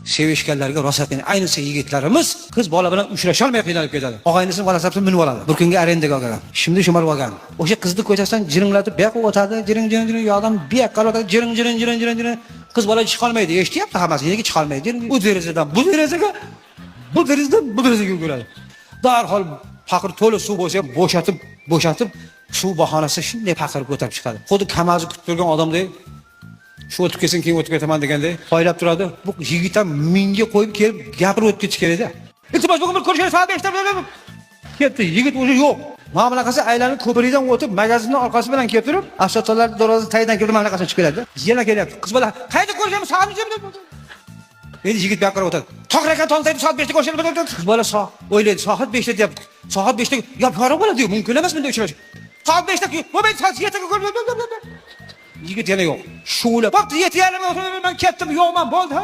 Sevishganlarga rosa qiyin. Ayniqsa yigitlarimiz qiz bola bilan uchrasholmay qiynalib ketadi. Og'aynisini bolasi minib oladi. Bir kunga arendaga olgan. Shimdi shumar olgan. O'sha qizni ko'chasidan jiringlatib bu yoqqa o'tadi, jiring jiring jiring, yoqdan bu yoqqa o'tadi, jiring jiring jiring jiring jiring. Qiz bola chiqolmaydi, eshityapti hammasi, nega chiqolmaydi? U derazadan bu derazaga, bu derazadan bu derazaga yuguradi. Darhol paqir to'la suv bo'lsa ham bo'shatib, bo'shatib suv bahonasida shunday paqir ko'tarib chiqadi. Xuddi kamazi kutib turgan odamdek, shu o'tib kelsin, keyin o'tib ketaman deganday poylab turadi. Bu yigit ham mingga qo'yib kelib gapirib o'tib ketish kerakda. Iltimos, bugun bir ko'rishaylik, soat 5da. Ketdi, yigit o'zi yo'q. Mana bunaqasi aylanib ko'prikdan o'tib, magazinning orqasi bilan kelib turib, avtotorlar darvozasi tagidan kelib, mana bunaqasi chiqib keladi. Yana kelyapti. Qiz bola, qayerda ko'rishamiz? Soat necha? Endi yigit bu yoqqa qarab o'tadi. Tog' rakan tong tagida soat 5da ko'rishamiz. Qiz bola o'ylaydi, soat 5da deyapti. Soat 5da yop yorug' bo'ladi, mumkin emas bunday uchrashuv. Soat 5da bo'lmaydi, soat 7ga ko'r. Yigit yana yo'q. Shu'la. Bo'pti, 7:30 man ketdim, yo'qman, bo'ldi. Ha.